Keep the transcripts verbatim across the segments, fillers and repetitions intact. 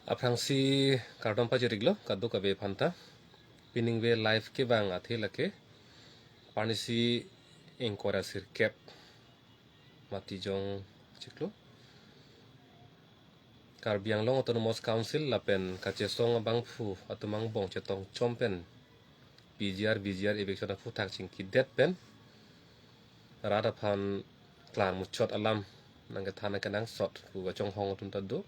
Aphrangsi kardom pajiriklo kadokave aphanta. Piningve live kevang athe lake parnisi ingkoi ra sirkep Matijong chiklo, Karbi Anglong Autonomous Council lapen kachesong abangphu atum angbong chetongchom pen P G R, V G R eviction aphuthak chingkidet pen rat aphan klang muchot alam nangkethan akenangsot pu kachonghong atum ta do.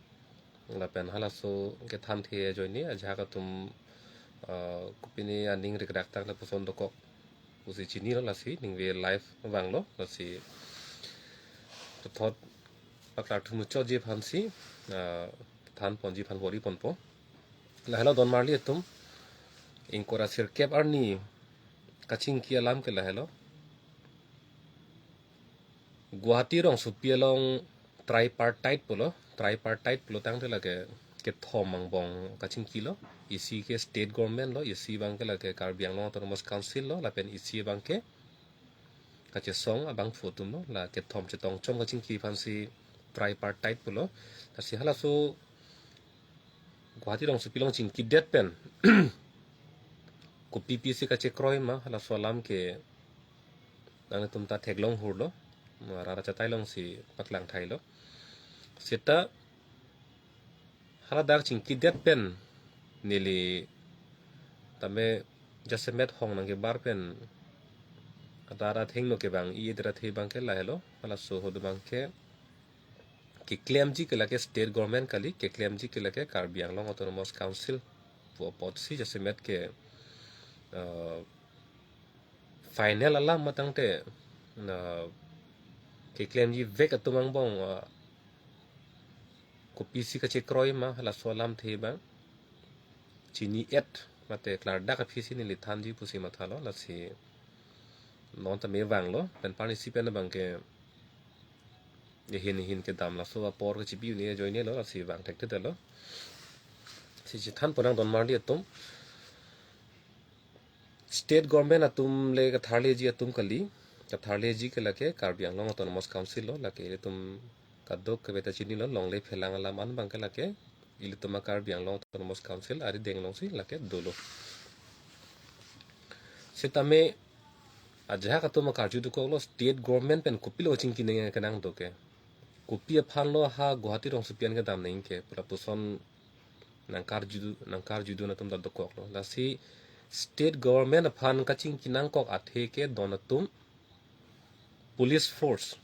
Lapen halaso kethanthe ajoine ajahak atum, ah, kopine aning rikrak tang lapuson dokok pusi chinilo, lasi ningve live vanglo, lasi puthot paklar thu muchotji aphansi, ah, thanponji aphan bor-iponpo. Lahelo donmarli atum, ingkoi ra sirkep arni kachingki alam ke lahelo. Guwahati rongsopi along tripartite pulo, tripartite pulo tangte lake kethom angbong kachingkilo. Isi ke state government lo, isi abangke lake Karbi Anglong Autonomous Council lo, lapen isi abangke kachesong abangphu atum lo, la kethom chetongchom kachingki aphansi tripartite pulo. Lasi halaso Guwahati rongsopi along chingkidet pen kopi pisi kachekroi ma, halaso alam ke nanglitum ta theklong hurlo, ma rara chatai alongsi paklang thailo. Seta haladak chingkidet pen neli tame jasemet hong nangkebar pen ata rat hengno kevang-i-et ra athe abangke lahelo, halaso ahut abangke keklemji ke lake state government kali, keklemji ke lake Karbi Anglong Autonomous Council pu apotsi jasemet ke, eh, final alam matangte, eh, keklemji vek atum angbong, eh, kopisi kachekroi ma halaso alamthe abang chini-et mate klardak aphisi neli thanji pusi mathalo, lasi non tame vanglo, pen parnisi pen abangke ehin ehin kedam laso apor kechipi un-e ajoinelo, lasi vang thekthedetlo. Si chethanpon nang donmarli atum, state government atum le katharleji atum kali, katharleji ke lake Karbi Anglong Autonomous Council lo, lake ilitum kadokave ta chinilo, longle phelang alam an abangke lake ilitum a Karbi Anglong Autonomous Council arideng alongsi lake dolo. Sitame ajahak atum akarju dokoklo, state government pen kopilo chingki nangkenang do ke, kopi aphanlo ha Guwahati rongsopi an kedam nangji ke pu lapuson nangkarju, nangkarjudun atum ta dokoklo. Lasi state government aphan kachingki nangkok athe ke don atum police force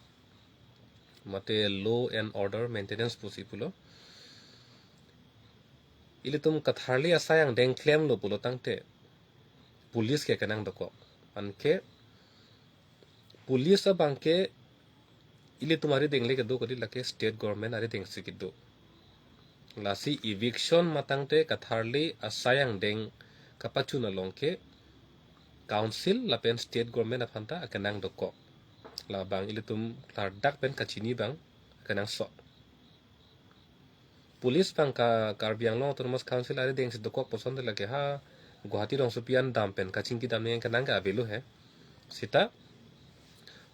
mate law and order maintenance pusi pulo. Ilitum katharli asai angdeng klemlo pulo tangte police ke kenang dokok. Anke police abangke ilitum arideng le kedo kali, lake state government arideng si kedo. Lasi eviction matangte katharli asai angdeng kapachun along ke council lapen state government aphan ta akenang dokok. Labang ilitum klardak pen kachini abang kenangsot. Police abang ka Karbi Anglong Autonomous Council arideng si dokok puson te lake ha Guwahati rongsopi an dam pen kachingki dam nangji kenang ke avelo he. Sita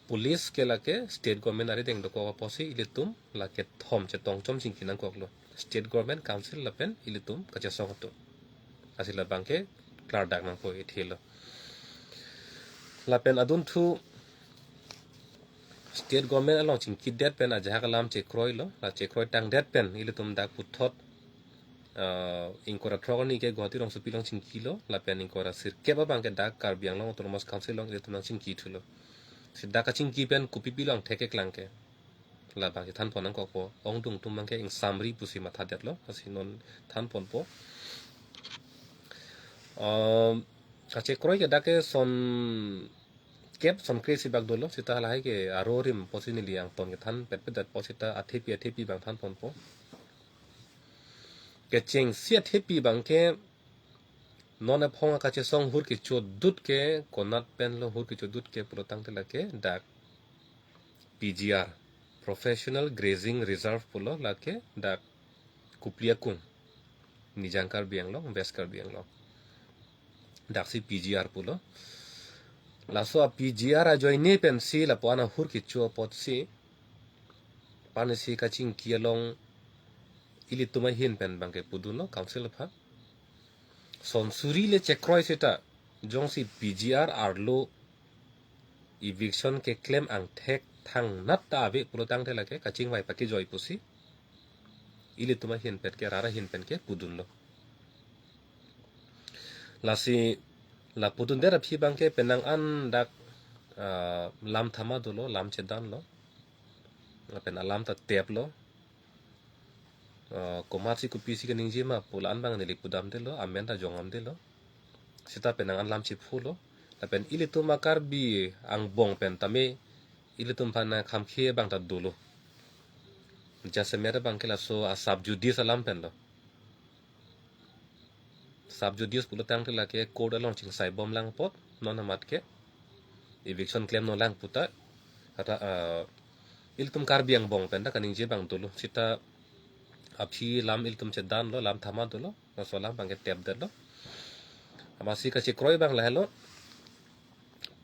police ke lake state government arideng dokok apotsi ilitum lake thom chetongchom chingki nangkoklo, state government, council lapen ilitum kachesong atum. Lasi labang ke klardak nangpo ithelo. Lapen adunthu state government along chingkidet pen ajahak alam chekroilo, la chekroi tangdet pen ilitum dak puthot, ah, ingkoi ra throk arni ke Guwahati rongsopi along chingkilo, lapen ingkoi ra sirkep abangke dak Karbi Anglong Autonomous Council along ilitum nangchingkithulo. Si dak kachingki pen kopi pilo angthek keklang ke, labang si thanpon nangkokpo. Ongdung atum abangke ingsamri pusi mathadetlo, lasi non thanponpo. Um, kachekroi ke dak ke son kep son kre si bak dolo, sita lahai ke aro rim apotsi neli angton kethan petpetdetpo, sita athepi athepi abang thanponpo. Kechengsi athepi abangke non aphong akachesong hur kechodut ke, konat penlo hur kechodut ke pulo tangte lake dak P G R, Professional Grazing Reserve pulo, lake dak Kupli akung, Nijang Karbi Anglong, West Karbi Anglong. Daksi P G R pulo. Laso a P G R ajoine pensi lapu-an ahur kecho apotsi parnisi kachingki along ilitum ahin pen abangke pudunlo council aphan. Son suri le chekroi seta jongsi P G R arlo eviction keklem angthek thangnat ta ave pulo tangte lake kachingvai pakejoi pusi ilitum ahin pen ke, rat ahin pen ke pudunlo. Lasi la pudundet aphi abangke penang an dak, ah, lam thama dolo, lam chedanlo. Lapen alam ta teplo. Ah, komatsi kopisi kaningje ma pu la-an abang neli pudamdetlo, amen ta jongdamdetlo. Seta penang an lam chephulo. Lapen ilitum a-Karbi angbong pen tame ilitum aphan khamkhe abang ta dolo. Jasemet abangke laso a-sub judice alam penlo. Sub judice pulo tangte lake court along chingsaibom lang apot, non amat ke eviction klem non lang puta, kata, ah, ilitum Karbi angbong pen ta kaningje abang dolo. Seta aphi lam ilitum chedanlo, lam thama dolo, laso alam abangke tepdetlo. Amatsi kachekroi abang lahelo,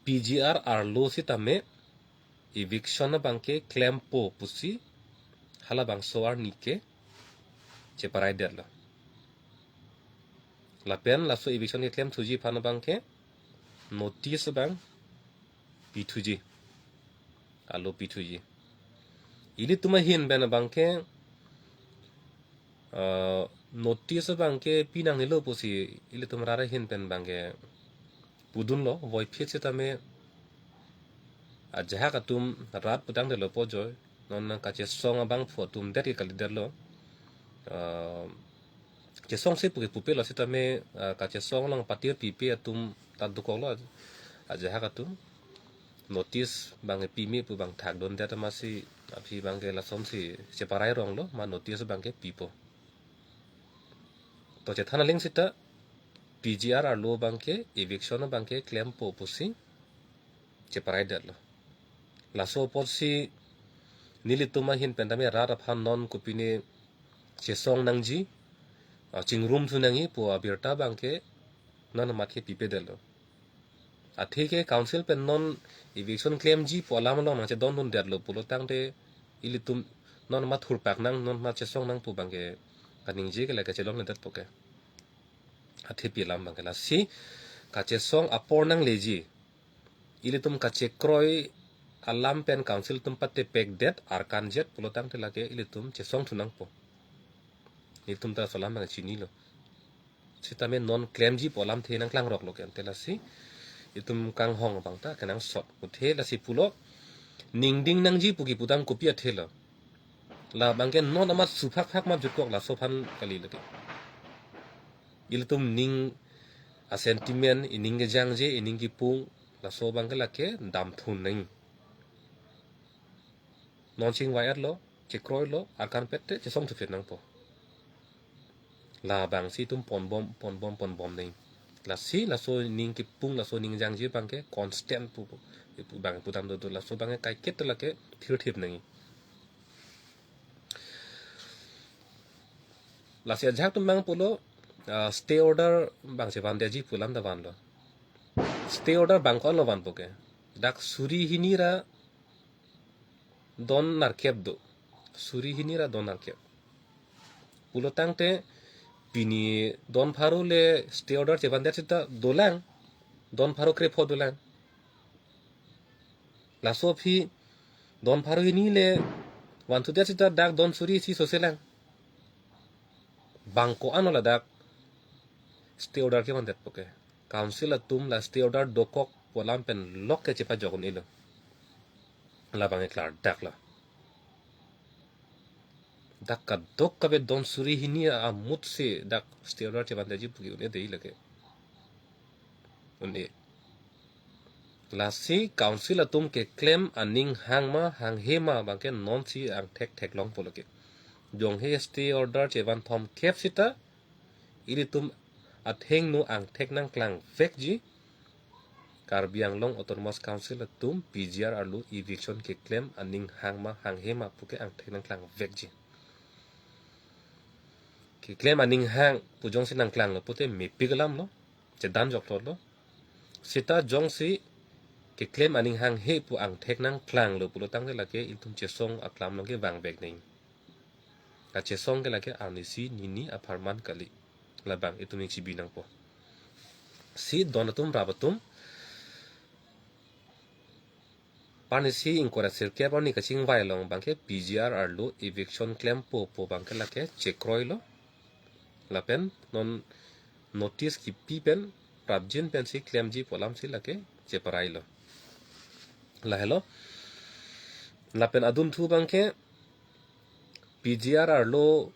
P G R arlo sitame eviction abangke klempo pusi halabangso arni ke cheparaidetlo. Lapen laso eviction keklem thuji aphan abangke notice abang pithuji. Alo pithuji. Ilitum ahin pen abangke, ah, notice abangke pinangnelo pusi ilitum rat ahin pen abangke pudunlo, voiphit sitame ajahak atum rat pu tangdetlo pojoi, non kachesong abangphu atum det ke kalidetlo. Ah, chesongse pu ke pupelo sitame, ah, kachesong along patir pipe atum ta dokoklo, ajahak atum. Notice abangke pime pu abang thakdundet amatsi aphi abangke lasonsi cheparai ronglo, ma notice abangke pipo. To chethan aling seta P G R arlo abangke eviction abangke klempo pusi cheparaidetlo. Laso apotsi nelitum ahin pen tame rat aphan non kopine chesong nangji, ah, chingrum thu nangji pu abirta abangke non amat ke pipedetlo. Athe ke council pen non eviction klemji pu alam along nangchedondundetlo pulo tangte ilitum non amat thurpak nang, non amat chesong nang pu abangke kaningje ke lake chelongledetpo ke. Athe pi alam abangke lasi kachesong apor nangleji. Ilitum kachekroi alam pen council atum patepekdet arkanjet pulo tangte lake ilitum chesong thu nangpo. Ilitum ta laso alam abang chinilo. Sitame non klemji pu alamthe nangklangroklo ke, ante lasi itum kanghong abang ta kenangsot. Athe lasi pulo ningding nangji pu kipudam kopi athelo. La abangke non amat suphakphak ma jutkok laso aphan kali lake. Ilitum ning a-sentiment, ining kejangje, ining kipung, laso abangke lake damthun nang. Non chingvai-etlo, chekroilo, arkanpet te chesong thuphit nangpo. Labangsi itum ponbom, ponbom, ponbom nang. Lasi laso ning kipung, laso ning jangje abangke constant pu, pu, pu abang pudam dodo, laso abangke kaiketa lake thirthip nang. Lasi ajahak atum abang pulo, ah, stay order abang chevandetji pu alam ta vanlo. Stay order abang ko-anlo vanpo ke? Dak suri hini ra don nerkep do. Suri hini ra don nerkep. Pulo tangte pini don pharo le stay order chevandet seta dolang. Don pharo krepho dolang. Laso aphi don pharo hini le vanthudet seta dak don suri isi soselang. Bang ko-anlo ladak stay order kevandetpo ke? Council atum la stay order dokok pu alam pen lok ke chepajok un-elo. Labangke klardaklo. Dak kadokave don suri hini amutsi dak stay order chevandetji pu ke un-edei lake. Un-e. Lasi council atum keklem aning hang ma hanghe ma abangke nonsi angthek theklongpo lake. Jongsi stay order chevan thomkep seta ilitum athengno angthek nangklangvekji. Karbi Anglong Autonomous Council atum P G R arlo eviction keklem aning hang ma hanghe ma puke angthek nangklangvekji. Keklem aning hang pu jongsi nangklanglo pute mepik alamlo, chedanjoklo. Seta jongsi keklem aning hanghe pu angthek nangklanglo pulo tangte lake itum chesong aklam along kevangvek nang. Kachesong ke lake arnisi nini apharman kali. Labang itum ning chibi nangpo. Si don atum rap atum. Parnisi ingkoi ra sirkep arni kachingvai along abangke P G R arlo eviction klempo pu abangke lake chekroilo. Lapen non notice kipi pen prapjin pensi klemji pu alamsi lake cheparailo. Lahelo. Lapen adunthu abangke P G R arlo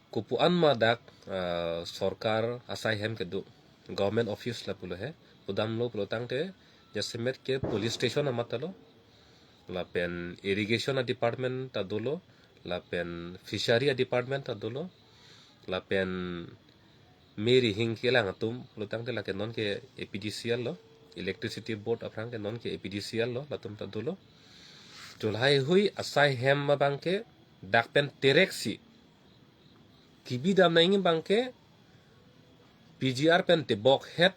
kopu-an ma dak, ah, sorkar asai hem kedo, government office lapulo he. Pudamlo pulo tangte jasemet ke police station amat ta lo, lapen irrigation a department ta dolo, lapen fishery a department ta dolo, lapen me rihing kelang atum pulo tangte lake non ke A P D C L lo, electricity board aphrang ke non ke A P D C L lo, latum ta dolo. Chulhai hui asai hem abangke dak pen terek si kibidam nangji abangke P G R pen tebok het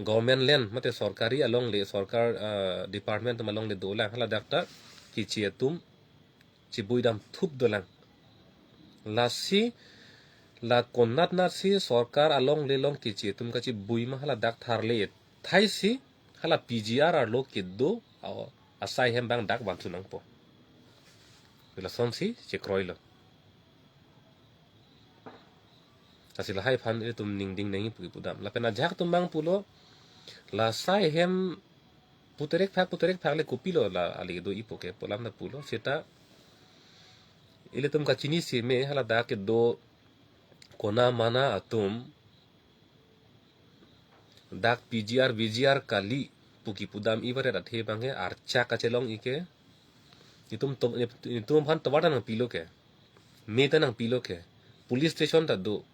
government land mate sorkari alongle, sorkar, ah, department atum alongle dolang, haladak ta kechi atum chibuidam thup dolang. Lasi la konat natsi sorkar alongle along kechi atum kachibui ma haladak tharle thaisi hala P G R arlo kedo, a, asai hem abang dak vanthu nangpo. Lasonsi chekroilo. Lasi lahai aphan itum ningding nangji pu kipudam. Lapen ajahak atum abang pulo, la asai hem puterek phak, puterek phak le kopilo la ali do ipo ke pu alam ta pulo. Seta ilitum kachinisi me haladak kedo kona mana atum dak P G R, V G R kali pu kipudam ibaret athe abangke archak kachelong ike. Itum to, itum aphan tovar ta nangpilo ke. Me ta nangpilo ke. Police station ta do.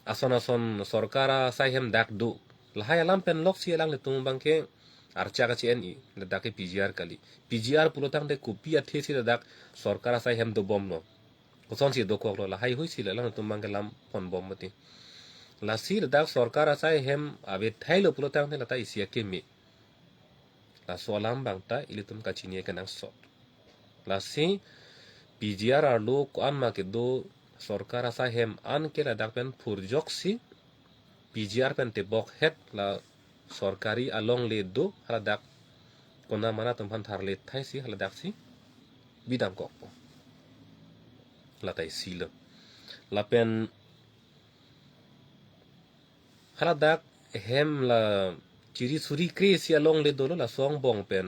Ason ason sorkar asai hem dak do. Lahai alam pen loksi alanglitum abangke archak kachi-en-i, ladak ke P G R kali. P G R pulo tangte kopi athe si ladak sorkar asai hem dobomlo. Kosonsi dokoklo, lahai hui si alanglitum abangke lam ponbom mati. Lasi ladak sorkar asai hem ave thailo pulo tangte lata isi akeme. Laso alam abang ta ilitum kachini kenangsot. Lasi P G R arlo ko-an ma kedo sorkar asai hem an ke ladak pen phurjoksi P G R pen tebok het la sorkari alongle do haladak kona mana atum aphan tharle thaisi haladak si bidam kokpo. Lata isi lo. Lapen haladak hem la chiri suri kre si alongle dolo, laso angbong pen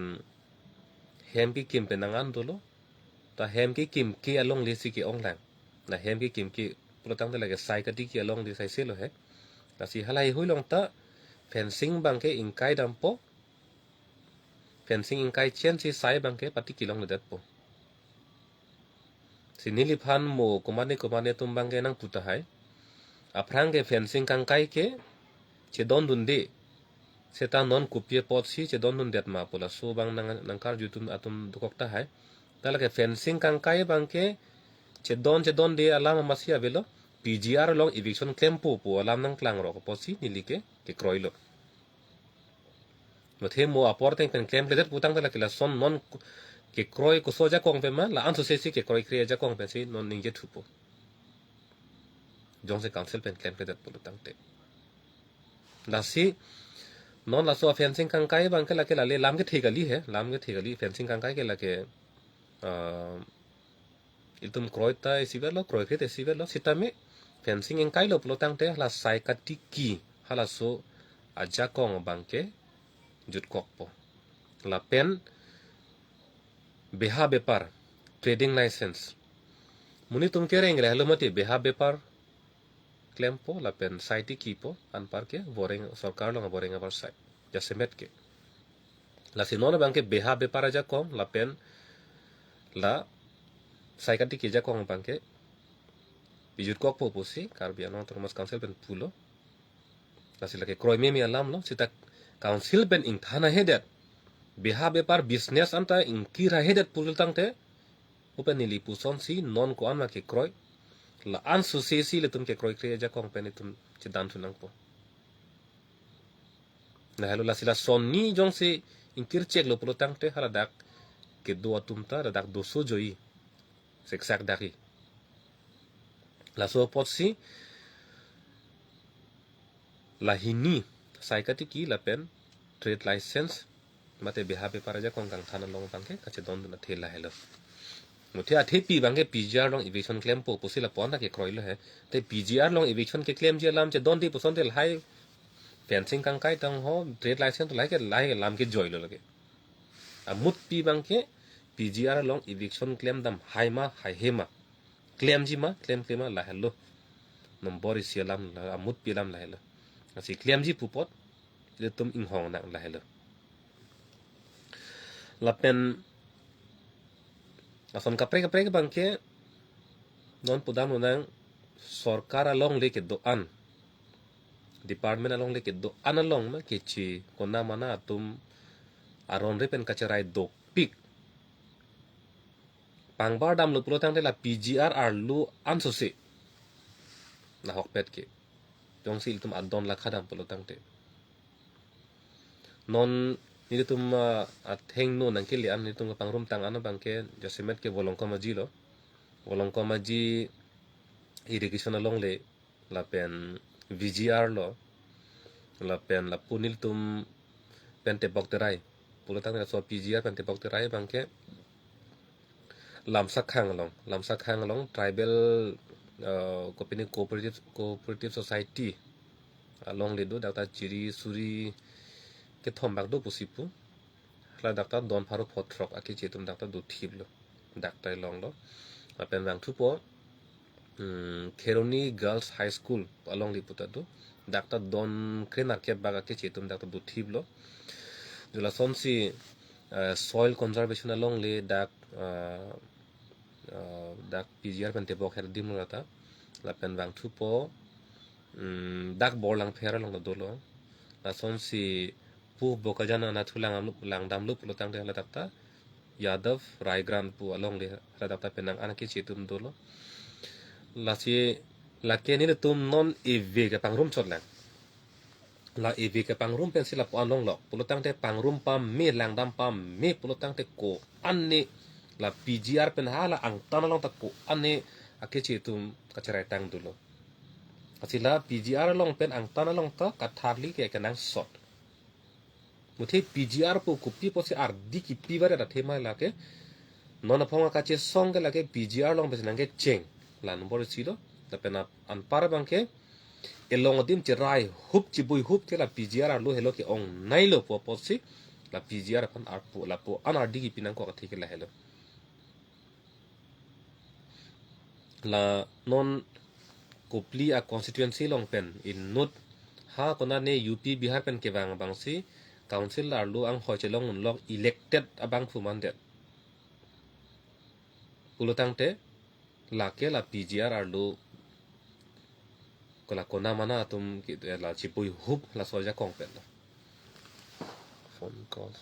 hem kekim pen nang-an dolo. Ta hem kekim ke alongle si ke-ong lang. La hem kekim ke pulo tangte lake sai katiki alongle saise lo he. Lasi halahai hui along ta fencing abangke ingkai dampo. Fencing ingkai chen si sai abangke patiki longledetpo. Si neliphan mo komatne komatne atum abangke nangpu tahai. Aphrang ke fencing kangkai ke chedondunde. Seta non kopi apotsi chedondundet ma pu laso abang nang, nangkarju atum, atum dokok tahai. Ta lake fencing kangkai abangke chedon chedonde alam amatsi avelo, P G R along eviction klempo pu alam nangklangrok apotsi neli ke kekroilo. Mathe mo apor ateng pen klemkledet pu tangte lake lason non kekroi koso ajakong pen ma, la-an sose si kekroikre ajakong pensi non ningje thupo. Jongsi council pen klemkledet pulo tangte. Lasi non laso fencing kangkai abangke lake lale lam kethe kali he, lam kethe kali, fencing kangkai ke lake, ah, itum kroi ta isivetlo, kroikre ta isivetlo, sitame fencing ingkailo pulo tangte hala sai katiki halaso ajakong abangke jutkokpo. Lapen beha bepar, trading license. Monit atum kereng le halo mati beha bepar klempo lapen sai tikipo anparke voreng sorkar along avoreng avarsai. Jasemet ke. Lasi non abangke beha bepar ajakong lapen la sai katiki ajakong abangke pijutkokpo pusi Karbi Anglong Autonomous Council pen pulo. Lasi lake kroimeme alam lo, seta council pen ingthan ahedet. Beha bepar business anta ingkir ahedet pulo tangte, upen neli pusonsi non ko-an ma kekroi. La-an sose si ilitum kekroikre ajakong pen itum chedanthu nangpo. Lahelo lasi lason ni jongsi ingkir cheklo pulo tangte haladak kedo atum ta ladak doso joi. Siksak dak-i. Laso apotsi la hini sai katiki lapen trade license mate beha bepar ajakong kangthan along abangke kachedondun athe lahelo. Muthe athepi abangke P G R along eviction klempo pusi lapu-an ta kekroilo he. Te P G R along eviction keklemji alam chedonde puson te lahai fencing kangkai tangho, trade license lahai ke lahai ke lam kejoilo lake. Amutpi abangke P G R along eviction klemdam hai ma haihe ma, klemji ma klemkle ma lahelo. Nombor isi alam la, amutpi alam lahelo. Lasi klemji pu apot ilitum inghong nang lahelo. Lapen lason kaprek kaprek abangke non pudam lonang, sorkar alongle kedo-an, department alongle kedo-an along ma keche kona mana atum aron re pen kacherai dopik. Pangbar damlo pulo tangte la P G R arlo ansose nahokpet ke. Jongsi ilitum adon lakha dam pulo tangte. Non nelitum, ah, athengno nangkele an nelitum kapangrum tang an abangke jasemet ke Volongkom Aji lo. Volongkom Aji irrigation alongle lapen V G R lo, lapen lapu nelitum Pentepok Terai. Pulo tangte laso P G R Pentepok Terai abangke Lamsakhang along, Lamsakhang along tribal, eh, kopine cooperative, cooperative society alongle do, dak ta chiri suri kethom bak do pusi pu. Ladak ta don pharo pho throk akeche atum dak ta dothiplo. Dak ta longlo. Lapen vangthupo, hmm, Kheroni Girls High School alongle puta do. Dak ta don krenerkep bak akeche atum dak ta dothiplo. Jula sonsi, eh, soil conservation alongle dak, eh, eh, dak P G R Pentepok her adim lo ta. Lapen vangthupo, hmm, dak Borlangpher along dolo. Lasonsi pu Bokajan anatthu lang, langdamlo pulo tangte ladak ta Yadav Raigrant pu alongle ladak ta penang an akeche atum dolo. Lasi lake nelitum non eve kepangrum chot lang. La eve kepangrum pensi lapu-an longlok. Pulo tangte pangrum pame, langdam pame pulo tangte ko-an ne la P G R pen hala angtan along ta ko-an ne akeche atum kacherai tang dolo. Lasi la P G R along pen angtan along ta katharli ke kenangsot. Muthe P G R pu kopi pusi ardi kipi varet athe ma lake. Non aphong akachesong ke lake P G R along pensi nangkecheng. La nombor isi lo. Lapen ap-, anpar abangke elong adim cherai hup chibui hup ke la P G R arlo helo ke-ong nailo pu apotsi la P G R aphan arpu lapu-an ardi kipi nangkok athe ke lahelo. La non Kopili a constituency along pen inut ha konane U P Bihar pen kevang abangsi council arlo anghoi chelong unlok elected abangphu mandet. Pulo tangte lake la P G R arlo kola kona mana atum ki, eh, la chibui hup laso ajakong pen lo. Phone call.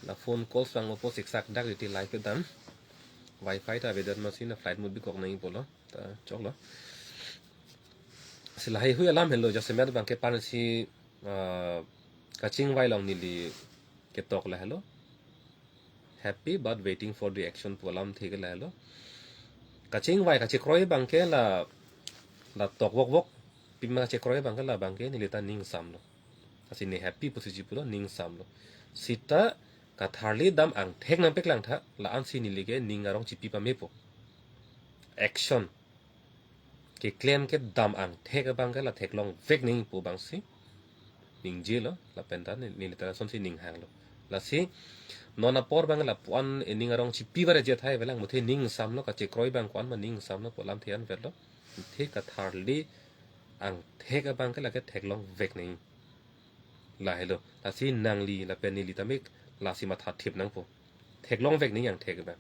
La phone calls vang opo siksak dak riti live dam. Wi-Fi ta avedet masi na flight mode bikok nangji pulo. Ta choklo. Si lahai hui alam helo jasemet abangke pensi, ah, kachingvai along neli ketok lahelo. Happy but waiting for the action pu alamthe ke lahelo. Kachingvai kachekroi abangke la, la tok vokvok. Pima kachekroi abangke la abangke neli ta ning samlo. Lasi ne happy pusi chipulo, ning samlo. Sita katharli dam angthek nangpeklang tha, la-ansi neli ke ning arong chipi pamepo. Action. Keklem kedam angthek abangke la theklongvek nangji pu abangsi ningjelo, lapen ta ne, neli ta lasonsi ning hanglo. Lasi non apor abang lapu-an ening arong chipi varet je thai avelang, muthe ning samlo, kachekroi abang ko-an ma ning samlo pu alamthe anvetlo. Muthe katharli angthek abangke lake theklongvek nangji. Lahelo. Lasi nangli lapen neli tame lasi mathathip nangpo. Theklongvek nangji angthek abang.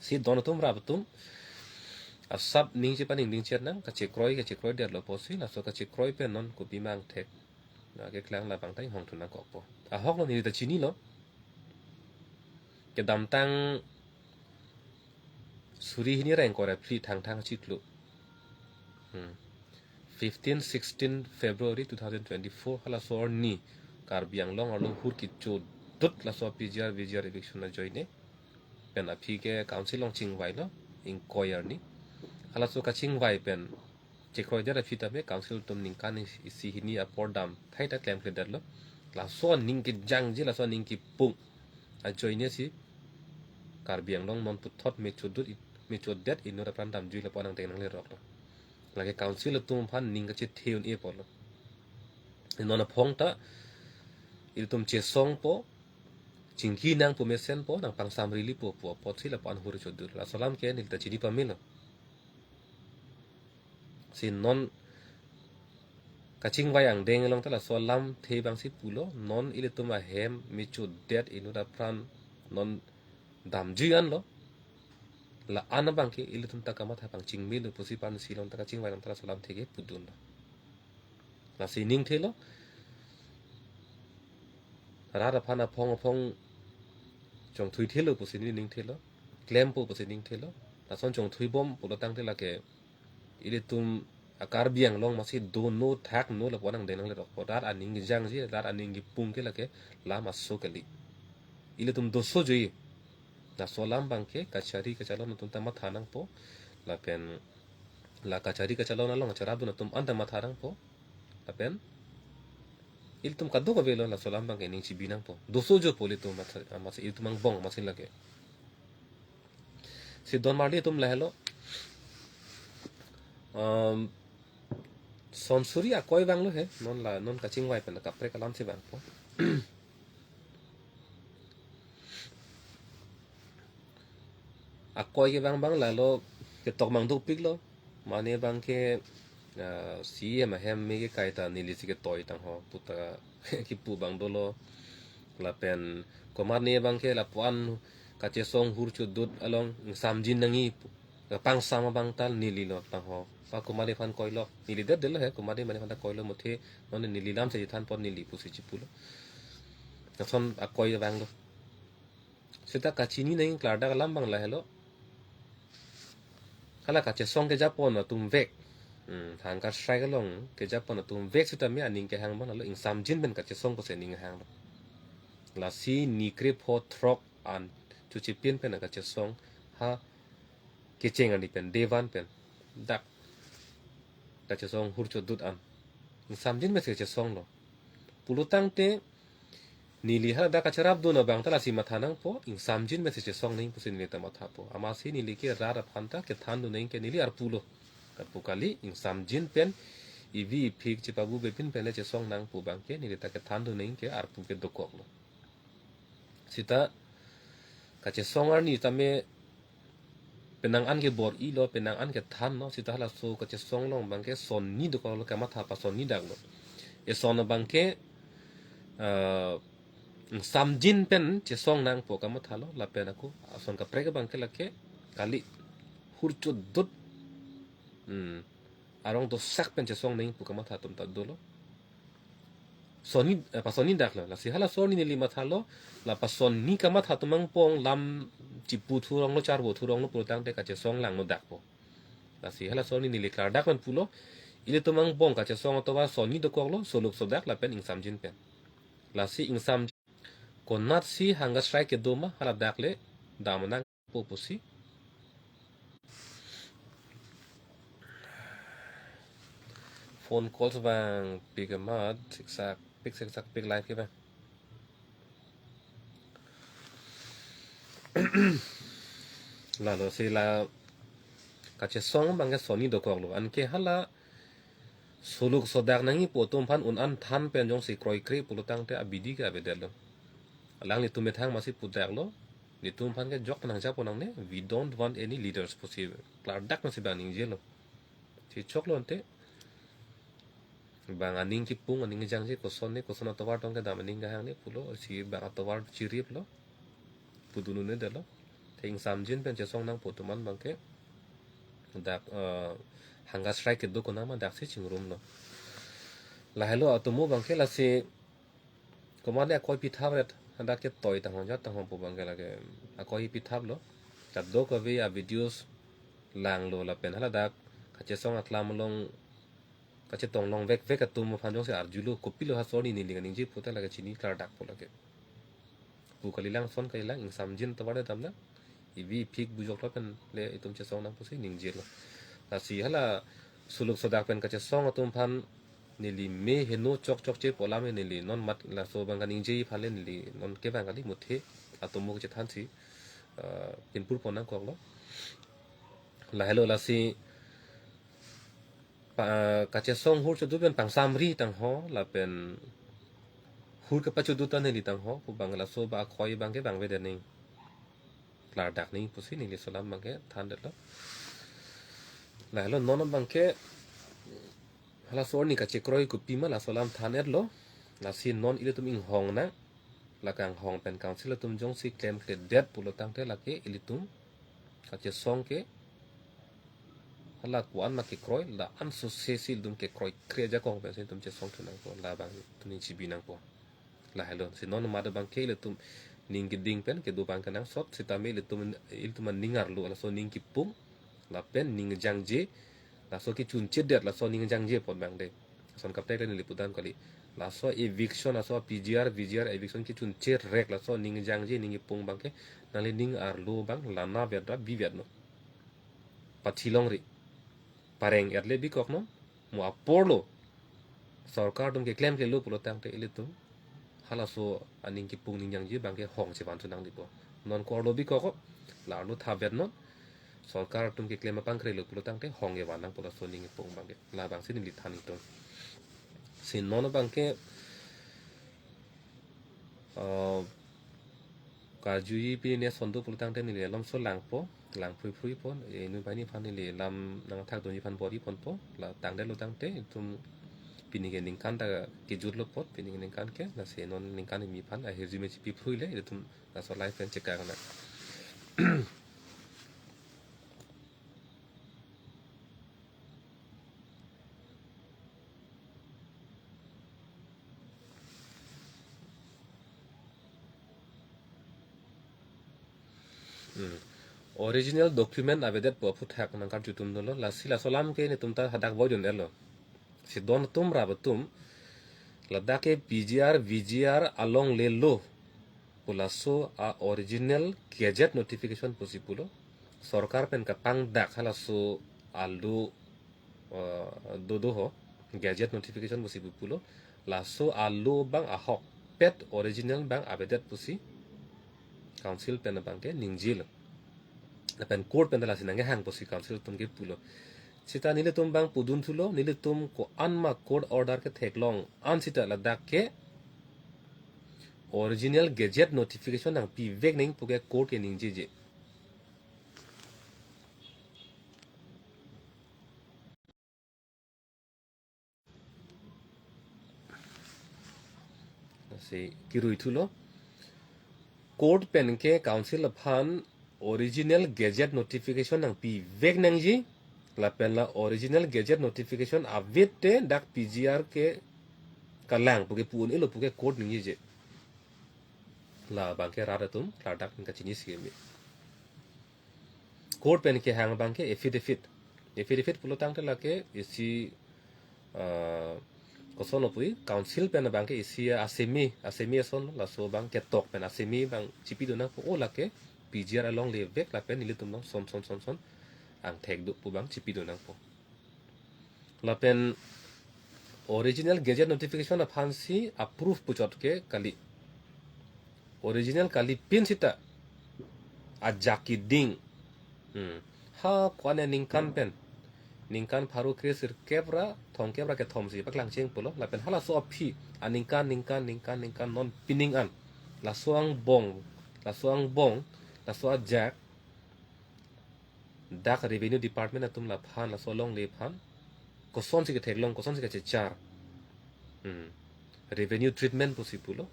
Si don atum rap atum asap ning chepaningding chet nang, kachekroi, kachekroidetlo pusi, laso kachekroi pen non kopima angthek. Na keklang labang ta inghongthu nangkokpo. Ahoklo neli ta chinilo. Kedamtang suri hini ra ingkoi ra phli Thangthang achiklo. Hmm. Fifteen, sixteen February two thousand twenty-four, halaso arni Karbi Anglong arlo hur kechodut laso P G R, V G R eviction ajoine pen aphi ke council along chingvailo, ingkoi arni. Halaso kachingvai pen chekroidet aphi tame council atum ningkan isi hini apor dam thai ta klemkledetlo. Laso aning kejangje, laso aning kepung ajoine si Karbi Anglong non puthot mechodut, mechodet inut apran damjui lapu-an angdeng nangleroklo. Lake council atum aphan ning kachethe un-e apotlo. Non aphong ta ilitum chesongpo, chingki nangpo mesenpo, nangpangsamrilipo pu apotsi lapu-an hur chodut. Laso alam ke neli ta chini pamelo. Si non kachingvai angdeng along ta laso alamthe abangsi pulo, non ilitum ahem mechodet inut apran non damjui anlo. La-an abangke ilitum ta kamatha pangchingmelo pusi aphansi non ta kachingvai along ta laso alamthe ke pudunlo. Lasi ningthelo. Rat aphan aphong aphong chongthuithelo pusi neli ningthelo. Klempo pusi ningthelo. Lason chongthuibom pulo tangte lake ilitum a-Karbi Anglong masi dono thakno lapu-an angdeng nanglerokpo. Rat aning kejangje, rat aning kepung ke lake lam aso kali. Ilitum doso joi. Laso alam abangke kachari kachalon atum ta matha nangpo. Lapen la kachari kachalon along cherapdun atum anta matha nangpo. Lapen ilitum kadokave lo, laso alam abangke ning chibi nangpo. Doso jopo ilitum matha, masi ilitum angbong masi lake. Si don marli atum lahelo. Um, son suri akoi vanglo he, non la, non kachingvai pen kaprek alamsi vangpo. Akoi kevang abang lalo ketok mang dopiklo. Mane abangke, ah, C E M ahem me kekai ta nelisi ketoi tangho puta kipu abang dolo. Lapen komatne abangke lapu-an kachesong hur chodut along ingsamjin nangji pu, pangsam abang ta nelilo tangho. Pa komatne aphan koilo, neli det detlo he, komatne mane aphan ta koilo muthe, non neli lam chethan apot neli pusi chipulo. Lason akoi vanglo. Seta kachini nangji klardak alam abang lahelo. Hala kachesong kejapon atum vek. Hmm, hunger strike along kejapon atum vek seta me aning kehang abang lalo ingsamjin pen kachesong pusi aning hanglo. Lasi ni krepho throk an chuchipin pen kachesong ha kecheng ani pen, day one pen dak kachesong hur chodut an ingsamjin mesi kachesonglo. Pulo tangte neli hala dak kacherapdun abang ta lasi matha nangpo, ingsamjin mesi chesong nangji pusi neli ta mathapo. Amatsi neli ke rat aphan ta kethandun nangji ke neli arpulo. Karpu kali, ingsamjin pen ivi iphik chepabube pin pen le chesong nang pu abangke neli ta kethandun nangji ke arpu ke dokoklo. Seta kachesong arni tame penang an ke bor-ilo, penang an kethanlo, seta halaso kachesong along abangke son ni dokoklo, kamatha pa son ni daklo. Eson abangke, ah, ingsamjin pen chesong nangpo kamathalo, lapen ako ason kaprek abangke lake kali hur chodut. Hmm. Arong dosak pen chesong nangji pu kamatha atum ta dolo. Son ni, eh, pa son ni daklo. Lasi halaso arni neli mathalo, la pa son ni kamatha atum angbong lam chipu thuronglo, charvo thuronglo pulo tangte kachesong langno dakpo. Lasi halaso arni neli klardak pen pulo, ilitum angbong kachesong atovar son ni dokoklo, soluk sodak lapen ingsamjin pen. Lasi ingsam konatsi hunger strike kedo ma, hala dak le dam nangpo pusi. Phone calls abang pik amat, siksak pik, siksak pik live ke abang. Lalo si la kachesong abangke son ni dokoklo. Anke hala soluk sodak nangji pu atum aphan un-an than pen jongsi kroikre pulo tangte abidi ke avedetlo. Alanglitum methang masi pudaklo. Nelitum aphan ke jok nangjapo nangne. We don't want any leaders pusi klardak masi abang ningjelo. Si choklo ante. Bang aning kepung, aning kejangje, koson ne, koson atovar tong kedam aning kehang ne pulo, si bang atovar chiriplo. Pudun un-edetlo. Te ingsamjin pen chesong nangpo atum an abangke dak, eh, hunger strike kedo konat ma daksi chingrumlo. Lahelo atomo abangke lasi komatne akoi pithap ret, hadak ketoi tanghon jat tanghon pu abangke lake akoi pithaplo. Kadokave a-videos langlo lapen hala dak kachesong aklam along kachetong longvekvek atum aphan jongsi arjulo, kopilo ha aso arni neli kaningje pu ta lake chini klardak po lake. Pu kalilang, son kalilang, ingsamjin tovar damnang. Ivi iphik bujok lo pen le itum chesong nang pusi ningjelo. Lasi hala suluk sodak pen kachesong atum aphan neli me heno chokchokche pu alam neli non mat laso abang kaningje aphan le neli non kevang kali, muthe atum mo kachethansi, ah, pinpur pon nangkoklo. Lahelo lasi pa-, kachesong hur chodu pen pangsamri tangho lapen hur kepachodu ta neli tangho pu abang laso ba akhoi abangke bang avedet nang, klardak nang pusi neli laso alam abangke thandetlo. Lahelo non abangke halaso arni kachekroi kopima laso alam thandetlo. Lasi non ilitum inghong nang, la kanghong pen council atum jongsi klemkledet pulo tangte lake ilitum kachesong ke hala ko-an ma kekroi, la-an sose si ilitum kekroikre ajakong pensi ilitum chesong thu nangpo, labang ilitum ning chibi nangpo. Lahelo si non mat abangke ilitum ning keding pen kedo abang kenangsot sitame ilitum, ilitum aning arlo laso ning kipung lapen ning jangje, laso kechunchedet laso ning jangje apot abang de. Ason kaptek le neli pudam kali. Laso eviction, laso P G R, V G R eviction kechunche rek laso ning jangje ning kipung abangke nangli ning arlo abang lana vet ra bivetnon. Pathi longri. Pareng-et le bikoknon. Mo apor lo sorkar atum keklemklelo pulo tangte ilitum halaso aning kipung ning jangje abangke hong chevan thu nangdipo. Non ko-arlo bikok, la-arlo thavetnon. Sorkar atum keklem apangkrelo pulo tangte hong kevan nangpo laso aning kipung abangke. Labangsi neli than ingtung. Si non abangke, ah, karjuji pine ason do pulo tangte neli alomso langpo, lang phrui phrui pon, eh, inut banghini aphan neli lam nangthakdunji aphan bor-i ponpo, la tangdetlo tangte, itum pini ke ningkan ta kejutlo apot, pini ke ningkan ke, lasi non ningkan kimi aphan ahirjume chipi phrui le, itum laso live pen chekang nang. Hmm. Original document avedet pu aphuthak nangkarjutum dolo, lasi laso alam ke netum ta hadak boidun-etlo. Si don atum rap atum, ladak ke P G R, V G R alongle lo pu laso a-original gazette notification pusi pulo. Sorkar pen kapangdak halaso alo, eh, dodo ho, gazette notification pusi pu pulo. Laso alo abang ahokpet original abang avedet pusi council pen abangke ningjelo. Lapen court pen ta lasi nangkehang pusi council atum ke pulo. Sita nelitum abang pudun thulo, nelitum ko-an ma court order ketheklong an sita ladak ke original gazette notification nangpivek nang puke court ke ningjeje. Si kirui thulo. Court pen ke council aphan original gazette notification nangpivek nangji. Lapen la original gazette notification avete dak P G R ke kalang puke pu-un-elo puke court ningjeje. Labangke rat atum klardak nangkachini si keme. Court pen kehang abangke affidavit. Affidavit pulo tangte lake isi, ah, koson lo pui, council pen abangke isi asemi, asemi ason laso abang ketok pen asemi abang chipidun nangpo, o lake P G R alongle vek lapen nelitum along son son son son angthek do pu abang chipidun nangpo. Lapen original gazette notification aphansi approve puchot ke kali. Original kali pin sita ajak keding. Hmm. Ha ko-an aningkan pen. Ningkan pharo kre sirkep ra thomkep ra kethom si paklang cheng pulo. Lapen halaso aphi aningkan, ningkan, ningkan, ningkan non pining an. Laso angbong, laso angbong, laso ajak dak revenue department atum laphan, laso alongle aphan kosonsi ketheklong, kosonsi kachechar. Hmm. Revenue treatment pusi pulo.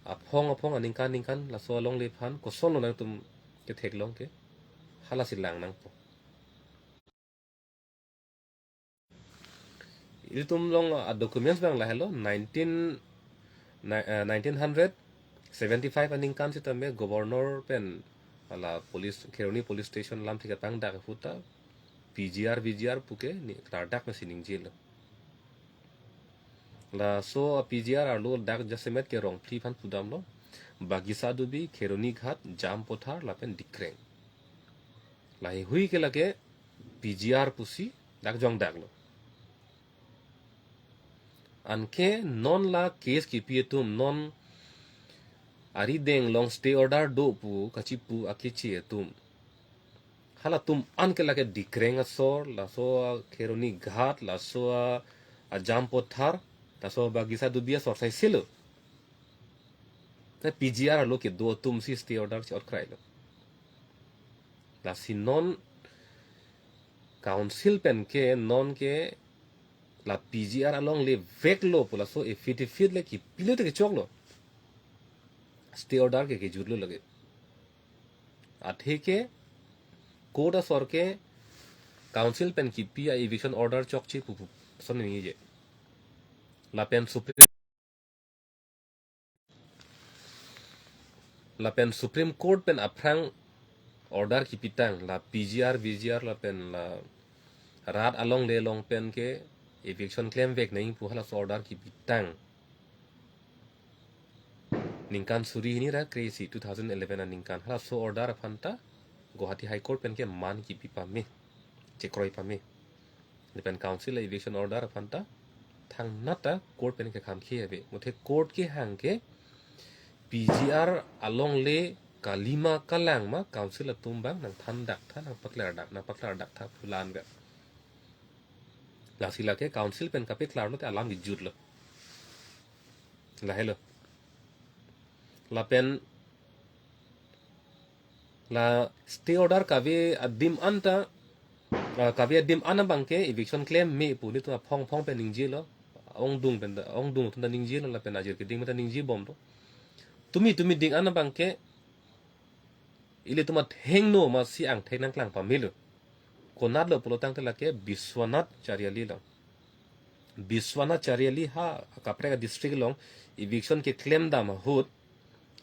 Aphong aphong aningkan ningkan laso alongle aphan kosonlo nangtum ketheklong ke. Halasi lang nangpo. Ilitum along a-documents abang lahelo, nineteen, ni-, eh, nineteen hundred seventy-five aningkan sitame governor pen hala police, Kheroni police station lamthe kapangdak ahut ta P G R, V G R puke ni klardak nangsi ningjelo. Laso a P G R arlo dak jasemet ke Rongphli aphan pudamlo. Bagisa Dubi, Kheroni Ghat, Jampathar lapen Dikreng. Laheihui ke lake P G R pusi dak jongdaklo. Anke non la case kipi atum, non arideng along stay order do pu kachipu akeche atum, halatum anke lake Dikreng asor, laso a Kheroni Ghat, laso a, a Jampathar, laso a Bagisa Dubi asor saisilo. Te P G R along kedo atumsi stay order chi-ot krailo. Lasi non council pen ke non ke la P G R alongle veklo pu laso affidavit le kipilote kechoklo. Stay order ke kejutlo lake. Athe ke court asor ke council pen kipi a eviction order chokche pu pu son ningje. Lapen Supreme lapen Supreme Court pen aphrang order kipitang, la P G R, V G R lapen la rat alongle along pen ke eviction klemvek nangji pu halaso order kipitang. Ningkan suri hini ra kre-isi, two thousand eleven aningkan, halaso order aphanta Guwahati High Court pen ke man kipi pame, chekroi pame. Lapen council a eviction order aphanta thangnat ta court pen ke kham khe ave. Muthe court kehang ke P G R alongle kalima kalang ma council atum abang nangthan dak tha, nangpaklar dak, nangpaklar dak tha pu la-an ga. Lasi lake council pen kapaklarlo te alam kejutlo. Lahelo. Lapen la stay order kave adim anta, ah, kave adim an abang ke eviction klem me pu nelitum aphong aphong pen ningjelo. Ongdung pen ta, ongdung atum ta ningjelo lapen ajir keding pen ta ningjebomlo. Tumi tumi ding an abang ke ilitum athengno masi angthek nangklang pamelo. Konatlo pulo tangte lake Biswanath Chariali along. Biswanath Chariali ha kaprek a district along eviction keklem dam ahut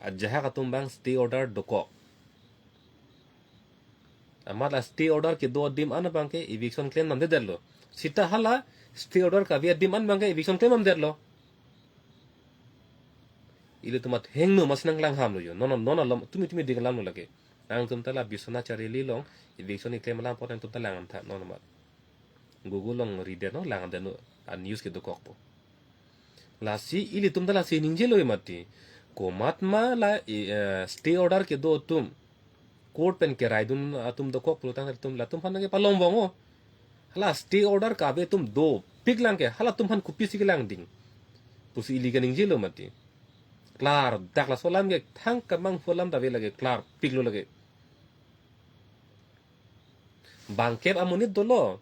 ajahak atum abang stay order dokok. Amat la stay order kedo adim an abang ke eviction klem namdedetlo. Sita hala stay order kave adim an abang ke eviction klem namdetlo. Ilitum athengno masi nangklang hamlo jo. Non non alom tumi tumi ding alamlo lake. Nangtum ta la Biswanath Chariali along eviction keklem alam apot nangtum ta lang-an tha non amat. Google along ridet non, lang-an det non, a news kedokokpo. Lasi ilitum ta lasi ningjelo mati. Komat ma la, eh, stay order kedo atum, court pen keraidun atum dokok pulo tang atum, latum aphan ke palong bong o. Hala stay order kave atum dopik lang ke, halatum aphan kopisi kelangding pusi ili ke ningjelo mati. Klardak, laso alam ke thangka manghu alam ta ave lake, klarpiklo lake. Bangkep amonit dolo.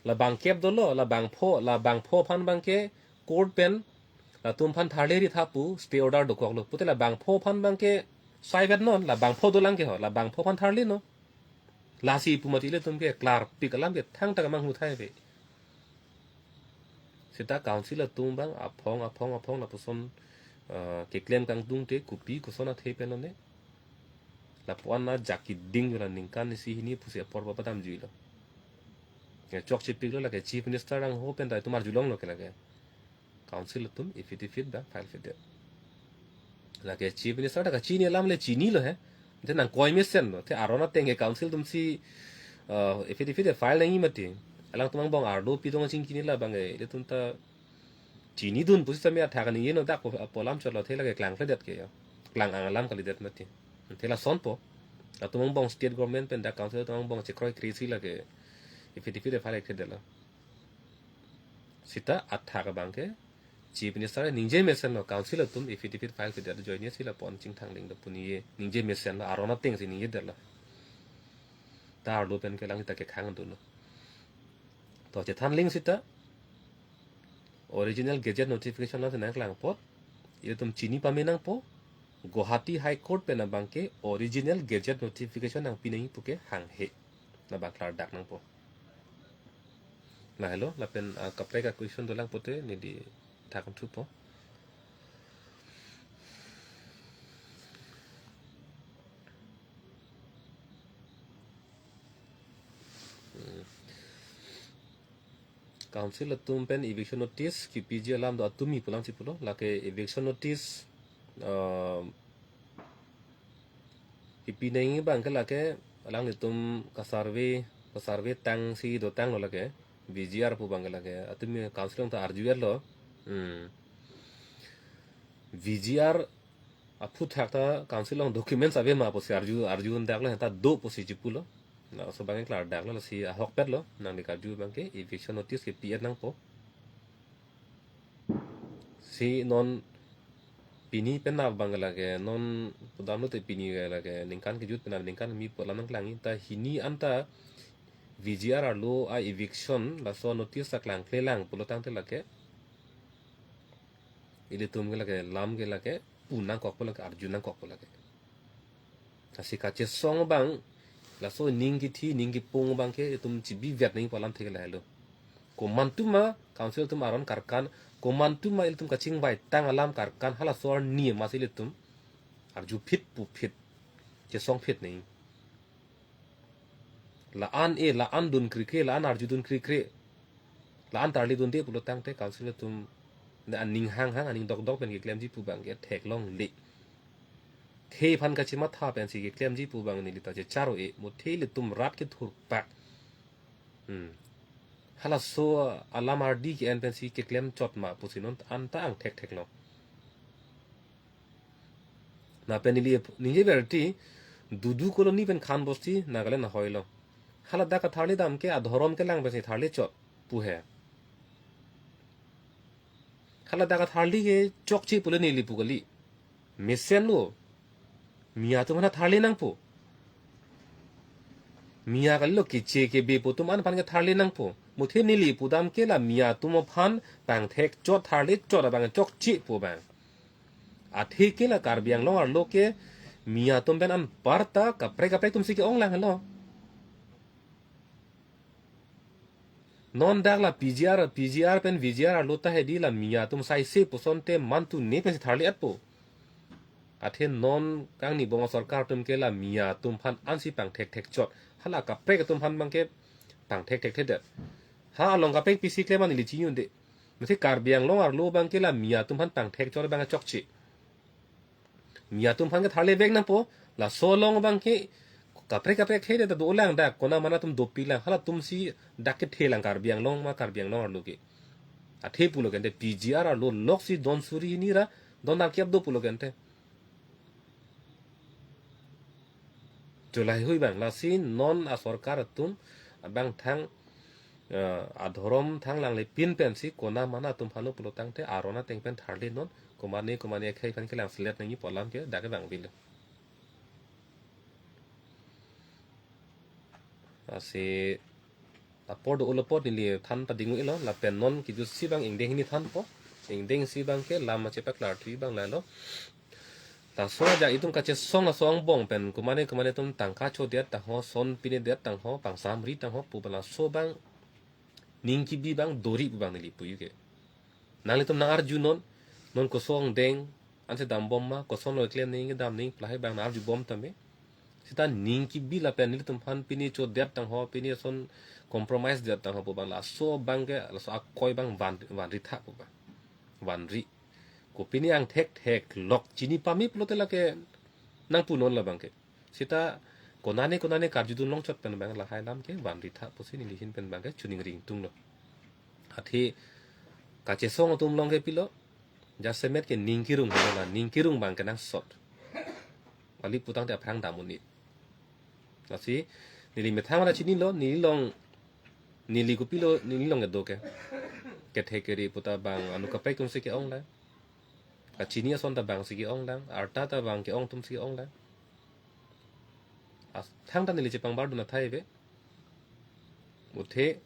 La bangkep dolo, la bangpho, la bangpho aphan abang ke court pen latum aphan tharle ri tha pu stay order dokoklo. Pute la bangpho aphan abang ke saivet non, la bangpho dolang ke ho, la bangpho aphan tharle non. Lasi pu mati ilitum ke klarpik alam ke thangta kemanghu thai ave. Sita council atum abang aphong aphong aphong lapuson, eh, keklem kangtung te kopi koson athe pen lone. Lapu-an ajak keding jo la ningkan isi hini pusi apor papadam juilo. Ya, chokchepiklo lake Chief Minister angho pen ta itum arjulonglo ke lake. Council atum affidavit abang file-vedet. Lake Chief Minister ta kachini alam le chinilo he. Te nangkoi mesenlo. Te aron ateng ke council atumsi, eh, affidavit file nangji mati. Alangtum angbong arlo pidong achingkini la abang ke ilitum ta chinidun pusi tame athak ningje non, dak po, po alam chotlo, the lake klangkledet ke ya. Klang-ang alam kalidet mati. The lasonpo. Latum angbong state government pen dak council atum angbong chekroikre si lake affidavit file-kledetlo. Sita athak abang ke Chief Minister ningje mesenlo, council atum affidavit file-kledetlo, ajoine si lapu-an chingthang ding do pu ningje, ningje mesenlo, aron atengsi ningjedetlo. Ta arlo pen ke lang sita kekhang dunlo. To chethan ling sita, original gazette notification lang nangklang apot ilitum chini pame nangpo, Guwahati High Court pen abang ke original gazette notification nangpi nangji pu ke hanghe. La abang klardak nangpo. Lahelo, lapen, ah, kaprek a question dolang pute neli thakam thupo. Hmm. Council atum pen eviction notice kipiji alam do, atum mi pu alam si pulo, lake eviction notice, uh, kipi nangji abang ke lake alanglitum ka-survey, ka-survey tangsi dotanglo lake, V G R pu abang ke lake, atum mi council along ta arju-etlo. Hmm. V G R aphuthak ta council along documents ave ma pusi arju, arju-un daklo, ta do pusi chipulo. Laso abang ke klardaklo, lasi ahokpetlo, nangli karju abang ke eviction notice kipi-et nangpo. Si non pini pen na abang ke lake, non pudamlo te pini ke lake, ningkan kejut pen na ningkan kimi pu alam nangklangji, ta hini anta V G R arlo a-eviction laso notice ta klangklelang pulo tangte lake, ilitum ke lake, lam ke lake, pu nangkokpo lake, arju nangkokpo lake. Lasi kachesong abang, laso ning kithi, ning kipung abang ke itum chibivet nangji pu alamthe ke lahelo. Komantu ma council atum aron karkan, komantu ma ilitum kachingvai tang alam karkan, halaso arni ma si ilitum arju phit pu phit, chesong phit nangji. La-an e, la-an dun krikre, la-an arjudun krikre, la-an tarlidunde pulo tangte council atum ne aning hanghang, aning dokdok pen keklemji pu abang ke theklongle. Khei aphan kachematha pensi keklemji pu abang neli ta checharo e, mo the ilitum rat kethurpak. Hmm. Halaso alam ardi ke-en pensi keklem chot ma pusi non anta angthek theklong. Lapen neli ningje verti, Dudu Colony pen Khan Bosti, Nagaland ahoi lo. Haladak katharli dam ke adhorom kelang pensi tharli chot pu he. Haladak katharli ke chokche pule neli pu kali. Mesenlo. Miya atum aphan tharli nangpo. Miya kalilo, keche kebe pu atum an aphan ke tharli nangpo. Mo the neli pudam ke la miya atum aphan pangthek chot, tharli chot abang chokche pu abang. Athe ke la Karbi Anglong arlo ke miya atum pen anparta kaprek kaprek atumsi ke-onglang helo. Non dak la P G R, P G R pen V G R arlo ta hedi la miya atum saise pusonte mantu ne pensi tharli-etpo. Athe non kangni bong sorkar atum ke la miya atum aphan ansi pangthek thek chot. Hala kaprek atum aphan abang ke pangthek thek thedet. Ha along kaprek pisi klem an neli chinine. Mesti Karbi Anglong arlo abang ke la miya atum aphan pangthek chot abang chokche. Miya atum aphan ke tharli vek nangpo, laso along abang ke kaprek kaprek khede ta dolang dak, kona mana atum dopilang, halatumsi dak kethelang Karbi Anglong ma Karbi Anglong arlo ke. Athe pulo ke ante P G R arlo loksi don suri hini ra don nangkep do pulo ke ante. Julai hui abang, lasi non asorkar atum abang thang, eh, adhorom thang langle pin pensi kona mana atum aphanlo pulo tangte aron ateng pen tharli non, komane komane akhei aphan kelang selet nangji pu alam ke dak ke bang bil. Lasi apor do-olo apot neli than pading-ilo, lapen non kejutsi abang ingdeng hini thanpo. Ingdengsi abang ke lam achepaklarthu abang lahelo. Laso ajak itum kachesong laso angbong pen komane komane atum tangka chodet tangho, son pinedet tangho, pangsamri tangho pu abang laso abang ning kibi abang dori pu abang neli puji ke. Nanglitum nang-arju non, non koson deng, ansi dambom ma, kosonlo keklem nangji kedam nangji pu lahai abang nang-arjubom tame. Seta ning kibi lapen nelitum aphan pini chodet tangho, pini son compromise det tangho pu abang laso abang ke, laso akoi abang van, vanri tha pu abang. Vanri. Ko pini angthek theklok chini pame pulote lake nangpu non la abang ke. Seta konane konane karjudun longchot pen abang lahai alam ke vanri tha pusi neli ahin pen abang ke choningri ingtunglo. Athe kachesong atum along ke pilo, jasemet ke ning kirung helo la, ning kirung abang ke nangsot. Kali pu tangte aphrang dam un-e. Lasi neli methang ra chinilo, neli along, neli kopilo, neli along kedo ke. Kethe kere pu ta abang anu kaprek atumsi ke-onglang. Kachini ason ta abangsi ke-onglang, arta ta abang ke-ong atumsi ke-onglang. As, thangta neli chepangbar dun athai ave. Mo the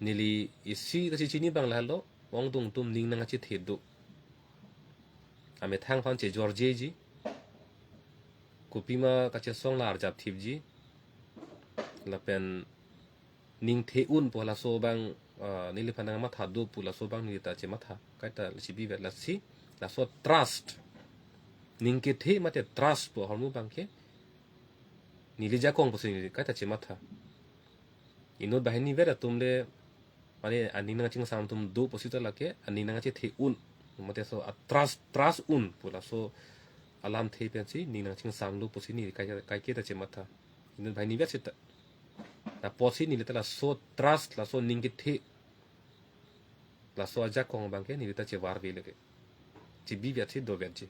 neli isi kachechini abang lahelo, ongdung atum ning nangkachethe do. Amethang aphan chejorjeji. Kopima kachesong la arjap thipji. Lapen ning the unpo laso abang, ah, neliphan nangmatha do pu laso abang neli ta chematha. Kaita chibivet lasi, laso trust. Ning kethe mate trust pu ahormu abang ke neli jakong pusi neli kaita chematha. Inut banghini vet atum le Mane aning nangchingsam atum do pusita lake aning nangchethe un. Mate laso a trust, trust un pu laso alamthe pensi ning nangchingsamlo pusi neli kai, kaike ta chematha. Inut banghini vet seta. Lapusi neli ta laso trust, laso ning kethe, laso ajakong abangke neli ta chevarve lake. Chebi vetsi dovetji.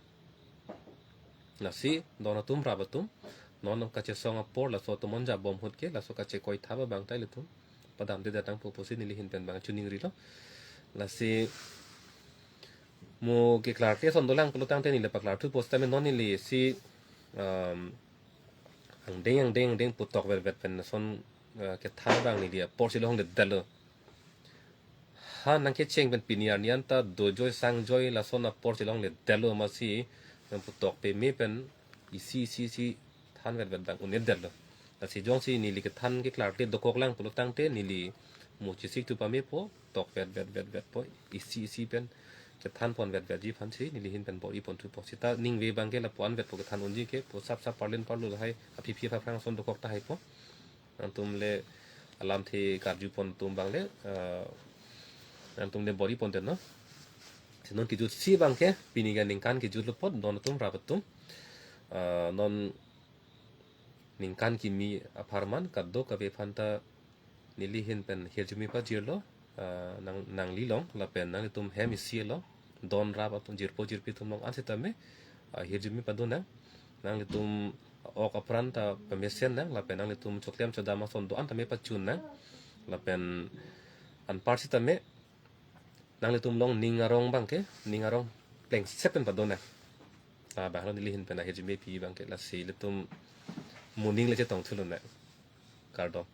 Lasi don atum rap atum, non kachesong apor laso atum onja bom ahut ke, laso kachekoi thap abang ta ilitum padamde datang pu pusi neli ahin pen abang chiningrilo. Lasi mo keklarkle ason dolang pulotangte neli paklarthupo sitame non neli si, um, angdeng angdeng angdeng pu tokvetvet pen ason, uh, kethan abang neli aporsi longledetlo. Ha nangkecheng pen pini arni anta dojoi sangjoi lason aporsi longledetlo, amatsi nangpu tok peme pen isi isi isi thanvetvet abang un-edetlo. Lasi jongsi neli kethan keklarkle dokoklang pulotangte neli mo chesik tu pamepo, tokvetvetvetvetpo, isi isi pen kethan ponvetvetji aphansi neli ahin pen bor-i ponthupo. Seta ningve abangke lapu-an vetpo kethan unji ke pu sapsap parlin parlo lahai aphi aphi aphrang ason dokok tahaipo. Nangtum le alamthe karju pon atum abang le, eh, nangtum le bor-i ponte no. Si non kejutsi abangke pini ke ningkan kejutlo apot don atum rap atum. Eh, non ningkan kimi apharman kadokave aphanta neli ahin pen hirjume pajirlo, ah, nang, nangli along lapen nanglitum hem isi along, don rap atum, jirpo jirpi atum along an sitame, ah, hirjume padonang. Nanglitum ok apran ta pamesen nang, lapen nanglitum choklem chodam ason do-an tame pachun nang. Lapen anpar sitame nanglitum along ning arong abangke, ning arong plengset pen padonang. Ah, abanglo neli ahin pen ahirjume pi abangke, lasi ilitum mo ning le chetong thulonang. Kardom.